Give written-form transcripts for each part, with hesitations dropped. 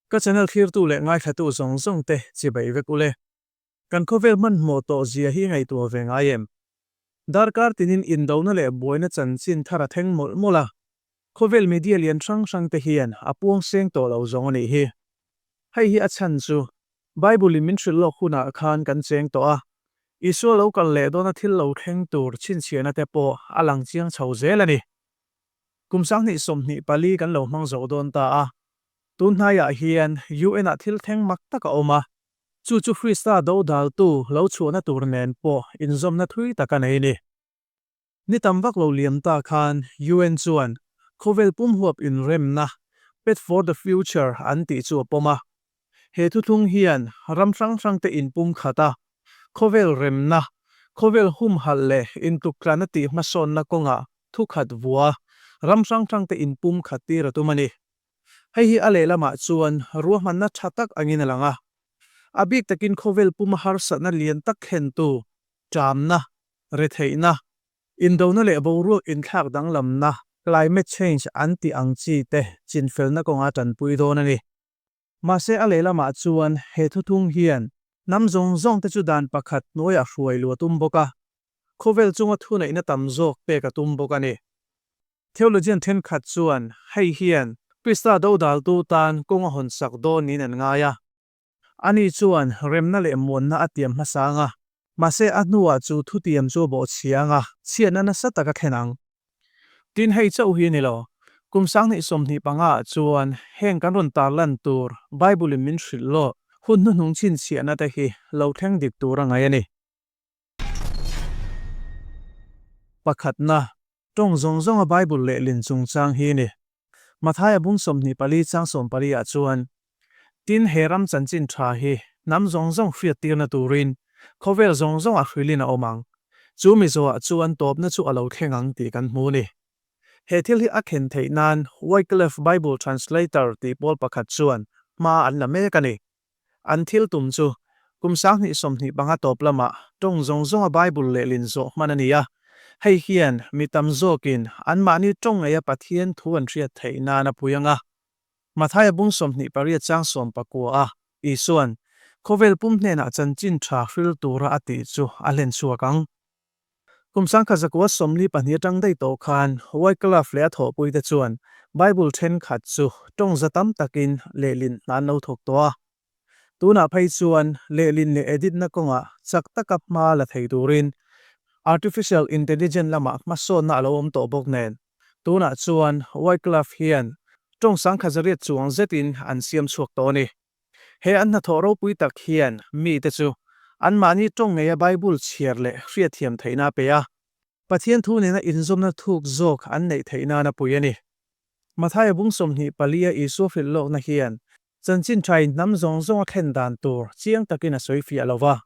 Ka channel thlirtu leh ngaithlatu zawng zawng te chibai vek ule. Kan khawvel hmanhmawh tawh zia hi ngaihtuah ve ngai em? Darkar tinin indona leh buaina chanchin thar a thleng mawlh mawlh a, khawvel media lian hrang hrang te hian a puang seng tawh lo zawng a nih hi. Hei hi a chhan chu Bible in min hrilh lawk hunah khan kan cheng tawh a, Isua lo kal leh dawna thil lo thleng tur chhinchhiahna te pawh a lang chiang chho zel a ni. Kum 2024 kan lo hmang zo dawn ta a, tun hnaiah hian UN ah thil thleng mak tak a awm a, chu chu Krista dodaltu lo chhuahna tur nen pawh inzawmna thui tak a nei a ni. Ni tam vak lo liam ta khan UN chuan khawvel pum huap inremna Pact for the Future an tih chu a pawm a. He thuthlung hian ram hrang hrangte inpum khat a, khawvel remna, khawvel humhalh leh intuktlana tih hmasawnna kawngah thukhat vua ram hrang hrangte inpum khat tir a tum a ni. Hei hi a lehlamah chuan ruahmanna tha tak angin a lang a. A bik takin khawvel puma harsatna lian tak thlentu, ṭamna, retheihna, indona leh boruak inthlak danglamna, climate change, an tih ang chi te chinfelna kawnga ṭanpui dawn a ni. Mahse a lehlamah chuan he thuthung hian hnam zawng zawng te chu dan pakhat hnuaiah hruai luh a tum bawk a, khawvel chunga thuneihna tam zawk pek a tum bawk a ni. Theologian thenkhat chuan hei hian Krista dodaltu tan kawng a hawn sak dawn niin an ngai a. Ani chuan remna leh muanna a tiam hmasa ang a, mahse a hnuah chu thutiam chu a bawhchhia ang a, chhiatna nasa tak a thlen ang. Tin, hei chauh hi a ni lo. Kum 2025 ah chuan heng kan rawn tarlan tur Bible in min hrilh lawk hun hnuhnung chhinchhiahna te hi lo thleng dik tur a ngaih a ni. Pakhatna, tawng zawng zawnga Bible lehlin chungchang hi a ni. Mathaia bung 24 chang 14 ah chuan, Tin, he ram chanchin tha hi hnam zawng zawng hriattirna turin khawvel zawng zawngah hrilhin a awm ang. Chu mizoah chuan tawpna chu a lo thleng ang tih kan hmu a ni. He thil hi a khen theih nan Wycliffe Bible Translator tih pawl pakhat chuan hma an la mek a ni. An thil tum chu kum 2025 tawp lamah tawng zawng zawnga Bible lehlin zawh hman a ni a. Hei hian mi tam zawkin anmahni tawng ngeia Pathian thu an hriat theih nan a pui ang a. Mathaia bung 28 chang 19 a Isuan khawvel pum hnenah chanchin tha hril tura a tih chu a hlen chhuak ang. Kum 1942 atang daih tawh khan Wycliffe leh a thawhpuite chuan Bible thenkhat chu tawng za tam takin lehlin hna an lo thawk tawh a. Tunah phei chuan lehlin leh edit na kawngah chak taka hma la thei turin Artificial Intelligence lamah hmasawnna a lo awm tawh bawk nen tunah chuan Wycliffe hian tawng 10,100 chuang zetin an siam chhuak tawh a ni. He an hnathawh ropui tak hian mite chu anmahni tawng ngeia Bible chhiar leh hriatthiam theihna a pe a, Pathian thu nena inzawmna thuk zawk an neih theih nan a pui a ni. Mathaia bung 24 a Isua hrilh lawkna hian chanchin thain hnam zawng zawng a thlen dan tur chiang takin a sawi fiah lo va.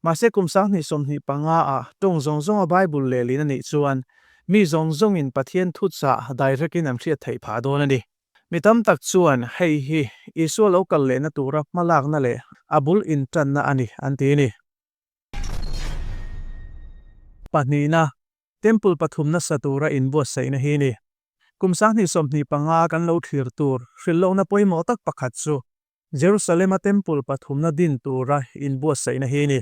Mahse kum 2025 ah tawng zawng zawnga Bible lehlin a nih chuan mi zawng zawngin Pathian thuchah direct-in an hriat theih phah dawn a ni. Mi tam tak chuan hei hi Isua lo kal lehna tura hmalakna leh a bul intanna a ni an ti a ni. Pahnihna, Temple pathum nasa tura inbuatsaihna hi a ni. Kum 2025 kan lo thlir tur hrilhlawkna pawimawh tak pakhat chu Jerusalem-a Temple pathumna din tura inbuatsaihna hi a ni.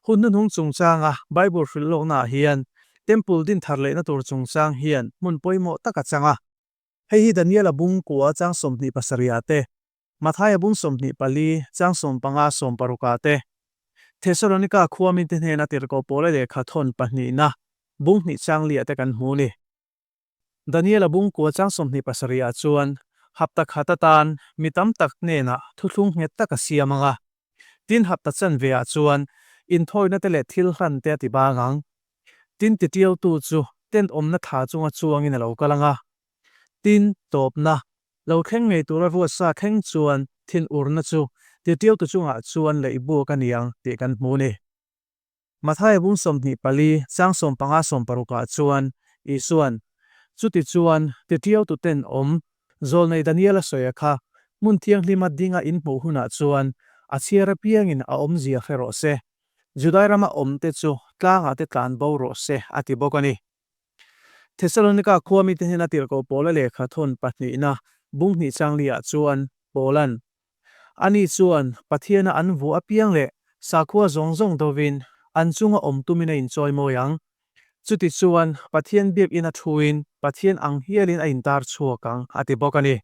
Hun hnuhnung chungchanga Bible hrilhlawknaah hian Temple din thar lehna tur chungchang hian hmun pawimawh tak a chang a. Hei hi Daniela bung kua chang 27 ah te, Mathaia bung 24 chang 15 60 ah te, Thesalonika khua mite hnena tirhkoh Paula lehkha thawn pahnihna bung hnih chang li ah te kan hmu a ni. Daniela bung kua chang 27 ah chuan hapta khat atan mi tam tak hnenah thuthlung nghet tak a siam ang a. Tin hapta chanve ah chuan inthawina te leh thil hlan te a ti bang ang. Tin titiautu chu tent awmna thla chunga chuangin a lo kal ang a. Tin, tawpna, lo thleng ngei tura ruatsa thleng chuan thinurna chu titiautu chungah chuan leihbuak a ni ang tih kan hmu a ni. Mathaia bung 24 chang 15 60 ah chuan Isuan, Chuti chuan titiautu ten awm, zawlnei Daniela sawi a kha, hmun thianghlima dinga in hmuh hunah chuan a chhiar apiangin a awmzia hre rawh se. Judai rama awmte chu tlangah te tlan bo rawh se a ti bawk a ni. Thesalonika khua mite hnena tirhkoh Paula lehkha thawn pahnihna bung hnih chang liah chuan Paula'n. Ani chuan Pathiana an vuah apiang leh sakhua zawng zawng dovin an chunga awm tumin a inchawimawi ang. Chutichuan, Pathian biakinn a thuin Pathian ang hialin a intar chhuak ang, a ti bawk a ni.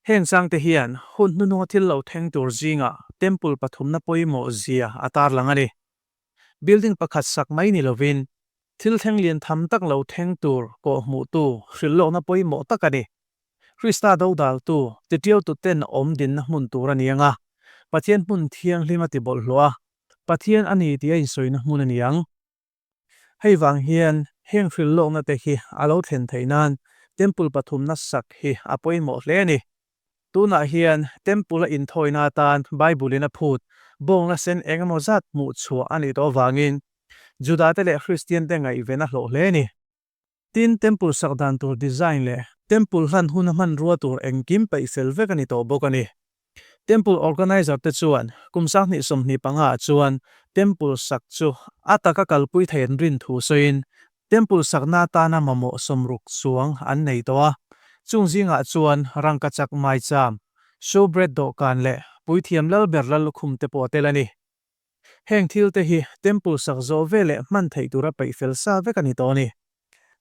Heng changte hian hun hnununga thil lo thleng tur zingah Temple pathumna pawimawh zia a tarlang a ni. Building pakhat sak mai ni lovin thil thleng lian tham tak lo thleng tur kawhhmuhtu hrilhlawkna pawimawh tak a ni. Krista dodaltu titiaututen awm dinna hmun tur a ni ang a, Pathian hmun thianghlim a ti bawlhhlawh a, Pathian a ni tih a insawina hmun a ni ang. Hei vang hian heng hrilhlawkna te hi a lo thlen theih nan Temple pathumna sak hi a pawimawh hle a ni. Tunah hian Temple a inthawina atan Bible in a phut bawngna sen eng emaw zat hmuh chhuah a nih tawh avangin Juda te leh Kristian te ngaihven a hlawh hle a ni. Tin, Temple sak dan tur design leh Temple hlan huna hmanrua tur engkim peih fel vek a ni tawh bawk a ni. Temple organizer te chuan kum 2025 ah chuan Temple sak chu a taka kalpui thei an rin thu sawiin Temple sakna atana mamawh 60 chuang an nei tawh a, chung zingah chuan rangkachak maicham, showbread dawhkan leh puithiam lalber lallukhum te pawh a tel a ni. Heng thil te hi Temple sak zawh ve leh hman theih tura peih fel sa vek a ni tawh a ni.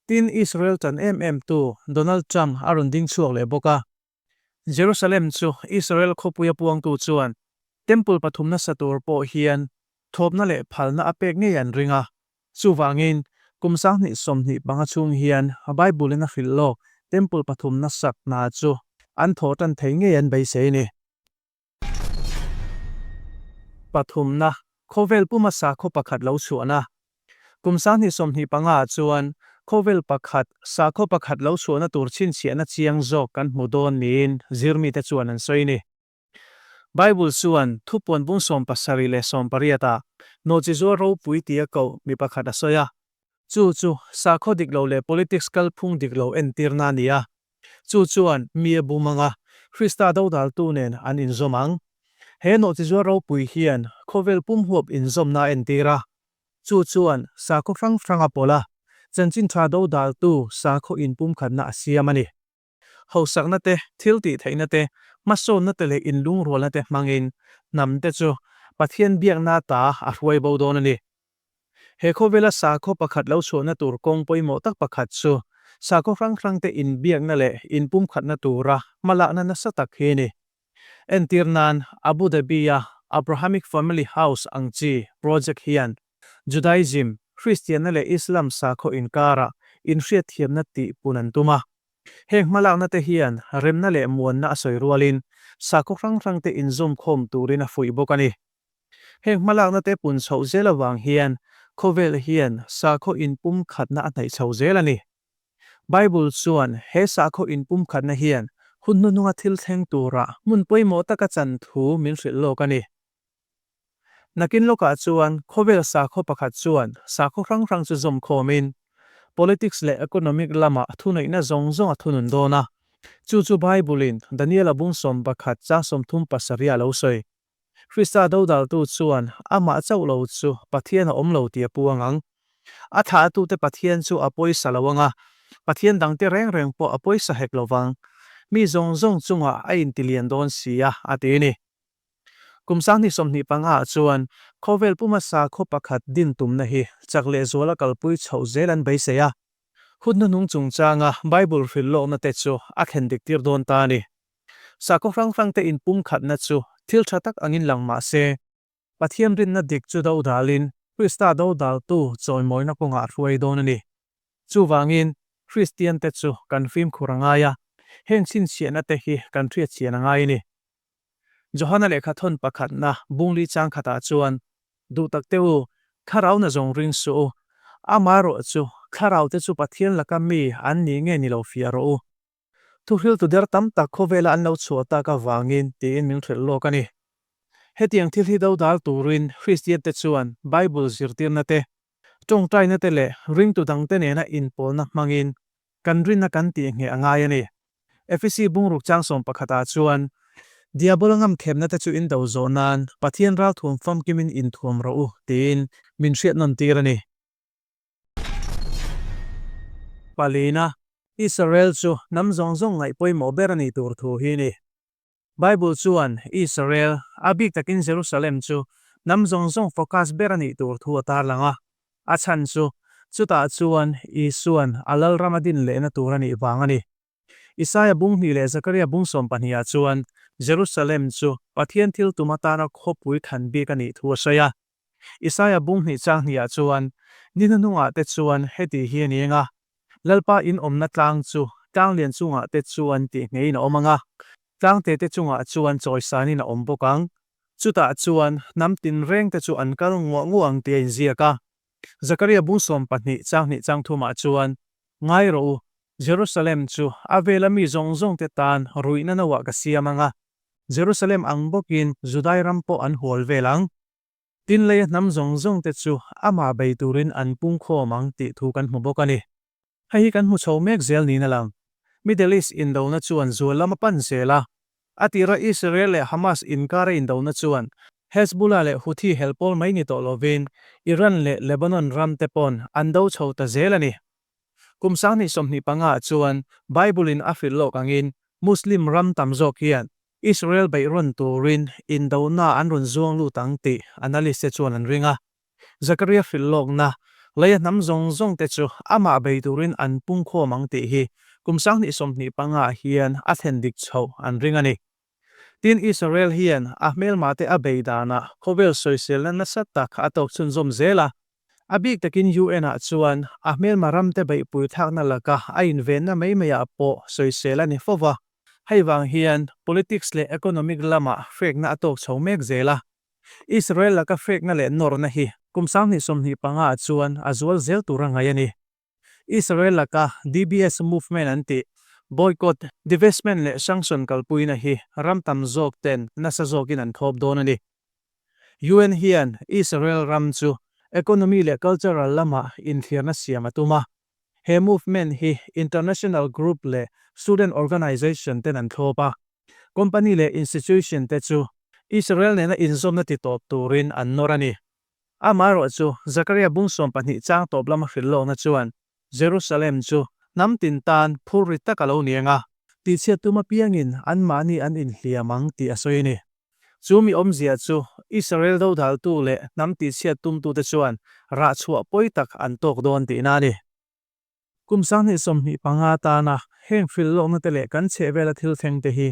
Tin, Israel tan em em tu Donald Trump a rawn ding chhuak leh bawk a. Jerusalem chu Israel khawpuia puangtu chuan Temple pathum nasa tur pawh hian thawpna leh phalna a pek ngei an ring a. Chuvangin, kum 2025 chhung hian Bible-in a hrilh lawk Temple pathum nasak hna chu an thawh tan thei ngei an beisei a ni. Pathumna, khawvel puma sakhaw pakhat lo chhuahna. Kum 2025 ah chuan khawvel pakhat sakhaw pakhat lo chhuahna tur chhinchhiahna chiang zawk kan hmu dawn niin zirmite chuan an sawi a ni. Bible chuan thupuan bung 70 leh 80 ah nawhchizual ropui tia koh mi pakhat a sawi a. Chu chu sakhaw dik lo leh politics kalphung dik lo entirna a ni a. Chu chuan mi a bum ang a, Krista dodaltu nen an inzawm ang. He nawhchizual ropui hian khawvel pum huap inzawmna a entir a. Chu chuan sakhaw hrang hrang a pawlh a, chanchin tha dodaltu sakhaw inpumkhatna a siam a ni. Hausakna te, thil tih theihna te, hmasawnna te leh inlungrualna te hmangin hnam te chu Pathian biakna ta a hruai bo dawn a ni. He khawvela sakhaw pakhat lo chhuahna tur kawng pawimawh tak pakhat chu sakhaw hrang hrangte inbiakna leh inpumkhatna tura hmalakna nasa tak hi a ni. Entir nan, Abu Dhabi-a Abrahamic Family House ang chi project hian Judaism, Kristianna leh Islam sakhaw inkara inhriatthiamna tih pun an tum a. Heng hmalakna te hian remna leh muanna a sawi rualin sakhaw hrang hrangte inzawmkhawm turin a fuih bawk a ni. Heng hmalakna te pun chhoh zel avang hian khawvel hian sakhaw inpumkhatna a hnaih chho zel a ni. Bible chuan he sakhaw inpumkhatna hian hun hnuhnunga thil thleng tura hmun pawimawh taka chan thu min hrilh lawk a ni. Nakin lawkah chuan khawvel sakhaw pakhat chuan sakhaw hrang hrang chu zawm khawmin politics leh economic lamah thuneihna zawng zawng a thunun dawn a. Chu chu Bible-in Daniel-a bung 11 chang 37 a lo sawi. Krista dodaltu chuan amah chauh lo chu Pathian a awm lo tih a puang ang. A thlahtute Pathian chu a pawisa lo ang a, Pathian dangte reng reng pawh a pawisa hek lo vang. Mi zawng zawng chungah a intilian dawn si a, a ti a ni. Kum 2025 ah chuan khawvel puma sakhaw pakhat din tumna hi chak leh zuala kalpui chhoh zel an beisei a. Hun hnuhnung chungchanga Bible hrilh lawkna te chu a thlen dik tir dawn ta a ni. Sakhaw hrang hrangte inpumkhatna chu thil tha tak angin lang mah se, Pathian rinna dik chu dodalin Krista dodaltu chawimawina kawngah a hruai dawn a ni. Chuvangin, Kristiante chu kan fimkhur a ngai a, heng chhinchhiahna te hi kan hriatchhian a ngai a ni. Johana lehkha thawn pakhatna bungli chang khatah chuan, Duh tak teh u, thlarau na zawng ring suh u. Amaherawh chu, thlarau te chu Pathian laka mi an ni nge ni lo fiah rawh u. Thuhriltu der tam tak khawvela an lo chhuah tak avangin tiin min hrilh lawk a ni. Hetiang thil hi dodal turin Kristiante chuan Bible zirtirna te, tawngtaina te leh ringtu dangte nena inpawlna hmangin kan rinna kan tih ngheh a ngai a ni. Efesi bungruk chang 11 ah chuan, Diabola ngamthlemna te chu in do zawh nan Pathian ralthuam famkimin inthuam rawh u tiin min hriat nawn tir a ni. Palina, Israel chu hnam zawng zawng ngaih pawimawh ber a nih tur thu hi a ni. Bible chuan Israel, a bik takin Jerusalem chu hnam zawng zawng focus ber a nih tur thu a tarlang a. A chhan chu, chutah chuan Isua'n a lalram a din lehna tur a nih vang a ni. Isaia bung hnih leh Zakaria bung 12 ah chuan Jerusalem chu Pathian thil tum atana khawpui than bik a nih thu a sawi a. Isaia bung hnih chang hnihah chuan, Ni hnuhnungah te chuan heti hi a ni eng a, Lalpa in awmna tlang chu tlang lian chungah te chuan tih ngeiin a awm ang a, tlang te te chungah chuan chawisanin a awm bawk ang. Chutah chuan hnam tinreng te chu an kal nguah nguah ang tih a inziak a. Zakaria bung 12 chang hnih chang thumah chuan, Ngai rawh u, Jerusalem chu a vela mi zawng zawng te tan ruihna noah ka siam ang a, Jerusalem ang bawkin Judai ram pawh an hual vel ang. Tin leia hnam zawng zawng te chu amah bei turin an pungkhawm ang tih thu kan hmu bawk a ni. Hei hi kan hmu chho mek zel niin a lang. Middle East indona chuan zual lam a pan zel a. A tira Israel leh Hamas inkara indona chuan Hezbollah leh Houthi hel pawl mai ni tawh lovin Iran leh Lebanon ram te pawn an do chho ta zel a ni. Kum 2025 ah chuan Bible in a hrilh lawk angin Muslim ram tam zawk hian Israel beih rawn turin indona an rawn zuang lut ang tih analyst te chuan an ring a. Zakaria hrilh lawkna, Leia hnam zawng zawng te chu amah bei turin an pungkhawm ang tih hi kum 2025 ah hian a thlen dik chhoh an ring a ni. Tin, Israel hian a hmelmate a bei danah khawvel sawiselna nasa tak a tawk chhunzawm zel a. A bik takin UN ah chuan a hmelma ramte beihpui thlakna laka a invenna mai maiah pawh sawisel a ni fo va. Hei vang hian politics leh economic lamah hrekna a tawk chho mek zel a. Israel laka hrekna leh nawrna hi kum 2025 ah chuan a zual zel tur a ngaih a ni. Israel laka DBS movement an tih, boycott, divestment leh sanction kalpuina hi ram tam zawk ten nasa zawkin an thlawp dawn a ni. UN hian Israel ram chu economy leh cultural lamah inthliarna siam a tum a. He movement hi international group leh student organization ten an thlawp a. Company leh institution te chu Israel nena inzawmna ti tawp turin an nawr a ni. Amaherawh chu Zakaria bung 12 chang tawp lama hrilh lawkna chuan Jerusalem chu hnam tin tan phur ri tak a lo ni ang a. Tihchhiat tum apiangin anmahni an inhliam ang tih a sawi a ni. Chu mi awmzia chu Israel dodaltu leh hnam tihchhiat tumtute chuan rah chhuah pawi tak an tawk dawn tihna a ni. Kum 2025 tana heng hrilh lawkna te leh kan chhehvela thil thleng te hi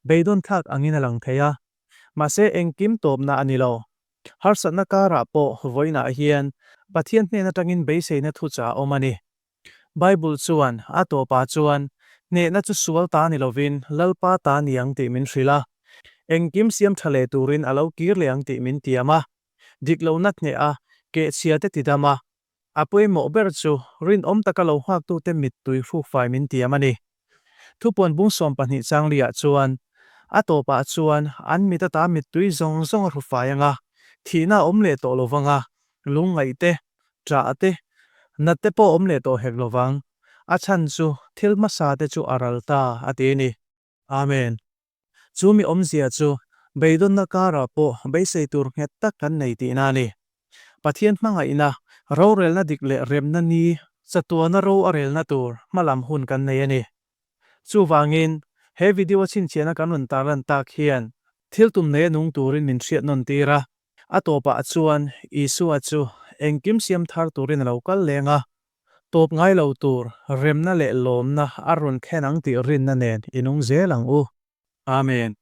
beidawn thlak angin a lang thei a. Mahse engkim tawpna a ni lo. Harsatna karah pawh vawiinah hian Pathian hnen atangin beiseina thuchah a awm a ni. Bible chuan a tawpah chuan hnehna chu sual ta ni lovin Lalpa ta ni ang tih min hrilh a. Engkim siam tha leh turin a lo kir leh ang tih min tiam a. Dik lohna hneh a, kehchhia te tidam a. A pawimawh ber chu rinawm taka lo nghaktute mittui hrukfai min tiam a ni. Thupuan bung 12 chang liah chuan a tawpah chuan an mit ata mittui zawng zawng a hrufai ang a, thihna a awm leh tawh lo vang a, lungngaih te, ṭah te, nat te pawh a awm leh tawh hek lo vang. A chhan chu thil hmasa te chu a ral ta a ti a ni. Amen. Chu mi awmzia chu beidawnna karah pawh beisei tur nghet tak kan nei tihna a ni. Pathian hmangaihna, rorelna dik leh remna ni chatuana ro a relna tur hmalam hun kan nei a ni. Chuvangin, he video a chhinchhiahna kan rawn tarlan tak hian thil tum nei a nung turin min hriat nawn tir a. A tawpah chuan Isua chu engkim siam thar turin a lo kal leng a, tawp ngai lo tur remna leh lawmna a rawn thlen ang tih rinna nen i nung zel ang u. Amen.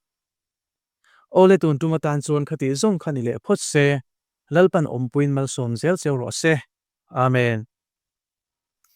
Awle tun tum atan chuan khatih zawng kha ni leh phawt se, Lalpan awmpuiin malsawm zel cheu rawh se. Amen.